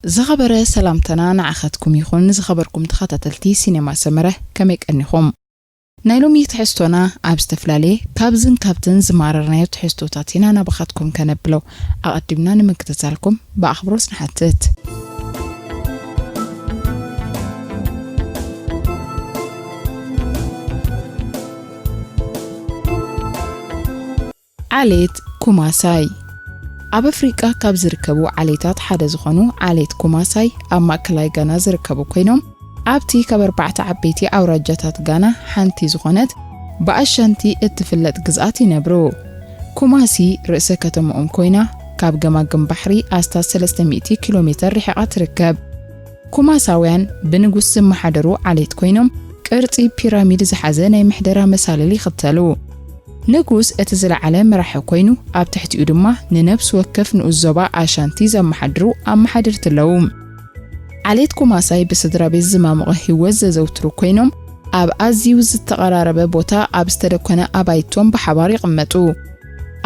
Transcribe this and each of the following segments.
ዝኸበረ ሰላምታና ንዓኻትኩም ይኹን። ዝኸበርኩም ተኸታተልቲ ሲኔማ ሰመረ፣ ከመይ ቀኒኹም? ናይ ሎሚ ትሕዝቶና ኣብ ዝተፈላለየ ካብዝን ካብትን ዝማረርናዮ ትሕዝቶታት ኢና ናባኻትኩም ከነብሎ። ኣቐዲምና ንምክትታልኩም ብኣኽብሮት ንሓትት። ዓሌት ኩማሳይ። ኣብ ኣፍሪቃ ካብ ዝርከቡ ዓሌታት ሓደ ዝኾኑ ዓሌት ኩማሳይ ኣብ ማእከላይ ጋና ዝርከቡ ኮይኖም፣ ኣብቲ ካብ ኣርባዕተ ዓበይቲ ኣውራጃታት ጋና ሓንቲ ዝኾነት ብኣሻንቲ እትፍለጥ ግዝኣት ይነብሩ። ኩማሲ ርእሰ ከተማኦም ኮይና፣ ካብ ገማግም ባሕሪ ኣስታት ሰለስተ ሚእቲ ኪሎ ሜተር ርሒቓ ትርከብ። ኩማሳውያን ብንጉስ ዝመሓደሩ ዓሌት ኮይኖም፣ ቅርጺ ፒራሚድ ዝሓዘ ናይ ምሕደራ መሳልል ይኽተሉ። ንጉስ እቲ ዝለዓለ መራሒ ኮይኑ፣ ኣብ ትሕቲኡ ድማ ንነፍሲ ወከፍ ንኡስ ዞባ ኣሻንቲ ዘመሓድሩ ኣመሓደርቲ ኣለዉ። ዓሌት ኩማሳይ ብስድራ ቤት ዝማሙቐ ህይወት ዘዘውትሩ ኮይኖም፣ ኣብ ኣዝዩ ዝተቐራረበ ቦታ ኣብ ዝተደኮነ ኣባይቶም ብሓባር ይቕመጡ።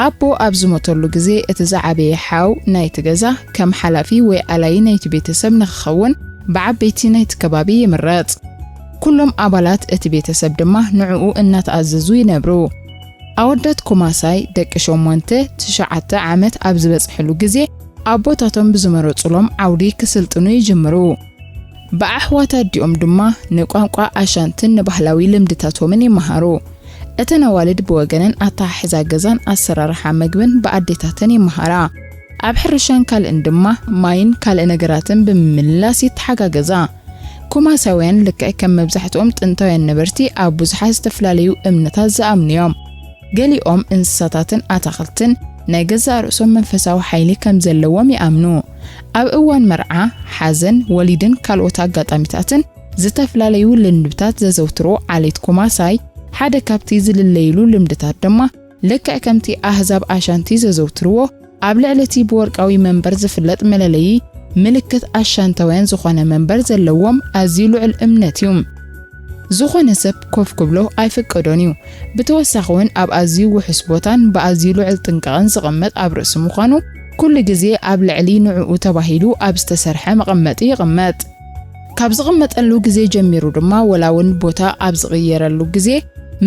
ኣቦ ኣብ ዝሞተሉ ግዜ፣ እቲ ዝዓበየ ሓው ናይቲ ገዛ ከም ሓላፊ ወይ ኣላይ ናይቲ ቤተሰብ ንኽኸውን ብዓበይቲ ናይቲ ከባቢ ይምረጽ። ኩሎም ኣባላት እቲ ቤተሰብ ድማ ንዕኡ እናተኣዘዙ ይነብሩ። ኣወዳት ኩማሳይ ደቂ ሸሞንተ፣ ትሽዓተ ዓመት ኣብ ዝበጽሕሉ ግዜ፣ ኣቦታቶም ብዝመረጹሎም ዓውዲ ክስልጥኑ ይጅምሩ። ብኣሕዋት ኣዲኦም ድማ ንቋንቋ ኣሻንትን ንባህላዊ ልምድታቶምን ይመሃሩ። እተን ኣዋልድ ብወገነን ኣተሓሕዛ ገዛን ኣሰራርሓ መግብን ብኣዴታተን ይመሃራ። ኣብ ሕርሻን ካልእን ድማ ማይን ካልእ ነገራትን ብምምልላስ ይተሓጋገዛ። ኩማሳውያን ልክዕ ከም መብዛሕትኦም ጥንታውያን ነበርቲ ኣብ ብዙሓት ዝተፈላለዩ እምነታት ዝኣምኑ እዮም። ገሊኦም እንስሳታትን ኣታኽልትን ናይ ገዛእ ርእሶም መንፈሳዊ ሓይሊ ከም ዘለዎም ይኣምኑ። ኣብ እዋን መርዓ፣ ሓዘን፣ ወሊድን ካልኦት ኣጋጣሚታትን ዝተፈላለዩ ልምድታት ዘዘውትሩ ዓሌት ኩማሳይ፣ ሓደ ካብቲ ዝልለይሉ ልምድታት ድማ ልክዕ ከምቲ ኣህዛብ ኣሻንቲ ዘዘውትርዎ፣ ኣብ ልዕሊ እቲ ብወርቃዊ መንበር ዝፍለጥ መለለዪ ምልክት ኣሻንታውያን ዝኾነ መንበር ዘለዎም ኣዝዩ ልዑል እምነት እዩ። ዝኾነ ሰብ ኮፍ ክብሎ ኣይፍቀዶን እዩ። ብተወሳኺ እውን ኣብ ኣዝዩ ውሑስ ቦታን ብኣዝዩ ልዑል ጥንቃቐን ዝቕመጥ ኣብ ርእሲ ምዃኑ፣ ኩሉ ግዜ ኣብ ልዕሊ ንዕኡ ተባሂሉ ኣብ ዝተሰርሐ መቐመጢ ይቕመጥ። ካብ ዝቕመጠሉ ግዜ ጀሚሩ ድማ፣ ወላ እውን ቦታ ኣብ ዝቕየረሉ ግዜ፣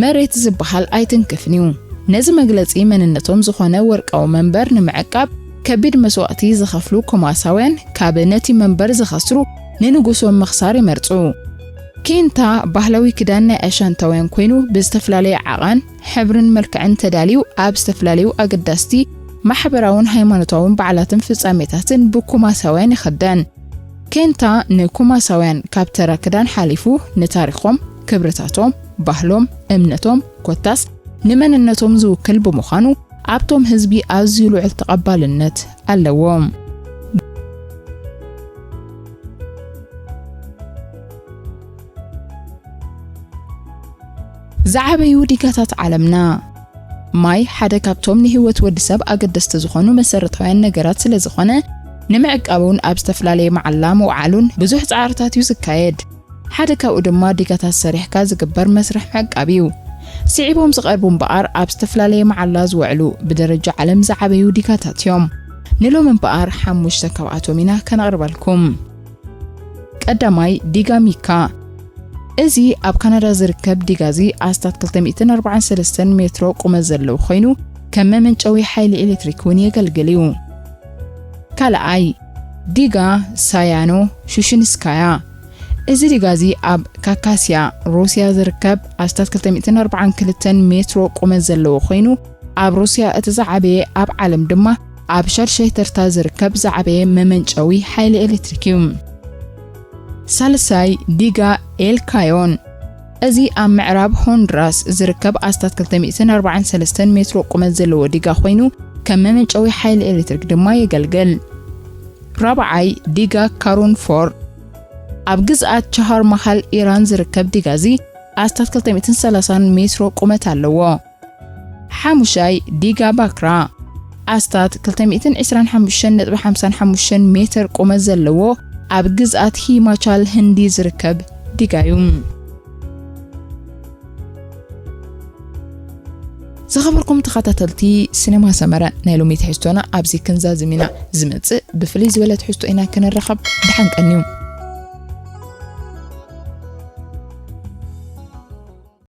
መሬት ዝበሃል ኣይትንክፍን እዩ። ነዚ መግለጺ መንነቶም ዝኾነ ወርቃዊ መንበር ንምዕቃብ ከቢድ መስዋእቲ ዝኸፍሉ ኮማሳውያን፣ ካብ ነቲ መንበር ዝኸስሩ ንንጉሶም ምኽሳር ይመርጹ። ኬንታ ባህላዊ ክዳን ናይ ኣሻንታውያን ኮይኑ፣ ብዝተፈላለየ ዓቐን፣ ሕብርን መልክዕን ተዳልዩ፣ ኣብ ዝተፈላለዩ ኣገዳስቲ ማሕበራውን ሃይማኖታውን በዓላትን ፍጻሜታትን ብኩማሳውያን ይኽደን። ኬንታ ንኩማሳውያን ካብ ተራ ክዳን ሓሊፉ፣ ንታሪኾም፣ ክብርታቶም፣ ባህሎም፣ እምነቶም፣ ኮታስ ንመንነቶም ዝውክል ብምዃኑ፣ ኣብቶም ህዝቢ ኣዝዩ ልዑል ተቐባልነት ኣለዎ። ዝዓበዩ ዲጋታት ዓለምና። ማይ ሓደ ካብቶም ንህይወት ወዲ ሰብ ኣገደስቲ ዝኾኑ መሰረታውያን ነገራት ስለ ዝኾነ፣ ንምዕቃብ እውን ኣብ ዝተፈላለየ መዓላ ምውዓሉን ብዙሕ ጻዕርታት እዩ ዝካየድ። ሓደ ካብኡ ድማ ዲጋታት ሰሪሕካ ዝግበር መስርሕ ምዕቃብ እዩ። ስዒቦም ዝቐርቡ እምበኣር፣ ኣብ ዝተፈላለየ መዓላ ዝውዕሉ፣ ብደረጃ ዓለም ዝዓበዩ ዲጋታት እዮም። ንሎሚ እምበኣር፣ ሓሙሽተ ካብኣቶም ኢና ከነቕርበልኩም። ቀዳማይ፣ ዲጋ ሚካ። እዚ ኣብ ካናዳ ዝርከብ ዲጋ እዚ ኣስታት ክልተ ሚእትን ኣርባዓን ሰለስተን ሜትሮ ቁመት ዘለዎ ኮይኑ፣ ከም መመንጨዊ ሓይሊ ኤሌክትሪክ እውን የገልግል እዩ። ካልኣይ፣ ዲጋ ሳያኖ ሹሽንስካያ። እዚ ዲጋ እዚ ኣብ ካካስያ፣ ሩስያ ዝርከብ ኣስታት ክልተ ሚእትን ኣርባዓን ክልተን ሜትሮ ቁመት ዘለዎ ኮይኑ፣ ኣብ ሩስያ እቲ ዝዓበየ፣ ኣብ ዓለም ድማ ኣብ ሻድሻይ ተርታ ዝርከብ ዝዓበየ መመንጨዊ ሓይሊ ኤሌክትሪክ እዩ። ሳልሳይ፣ ዲጋ ኤልካዮን። እዚ ኣብ ምዕራብ ሆንድራስ ዝርከብ ኣስታት ክልተ ሚእትን ኣርባዓን ሰለስተን ሜትሮ ቁመት ዘለዎ ዲጋ ኮይኑ፣ ከም መመንጨዊ ሓይሊ ኤሌክትሪክ ድማ የገልግል። ራብዓይ፣ ዲጋ ካሩን ፎር። ኣብ ግዝኣት ቻሃር ማሃል ኢራን ዝርከብ ዲጋ እዚ ኣስታት ክልተ ሚእትን ሰላሳን ሜትሮ ቁመት ኣለዎ። ሓሙሻይ፣ ዲጋ ባክራ። ኣስታት ክልተ ሚእትን ዕስራን ሓሙሽተን ነጥቢ ሓምሳን ሓሙሽተን ሜትር ቁመት ዘለዎ፣ ኣብ ግዝኣት ሂማቻል ህንዲ ዝርከብ ዲጋ እዩ። ዝኸበርኩም ተኸታተልቲ ሲነማ ሰመረ፣ ናይ ሎሚ ትሕዝቶና ኣብዚ ክንዛዝም ኢና። ዝመጽእ ብፍልይ ዝበለ ትሕዝቶ ኢና ክንራኸብ። ደሓን ቀንዩ።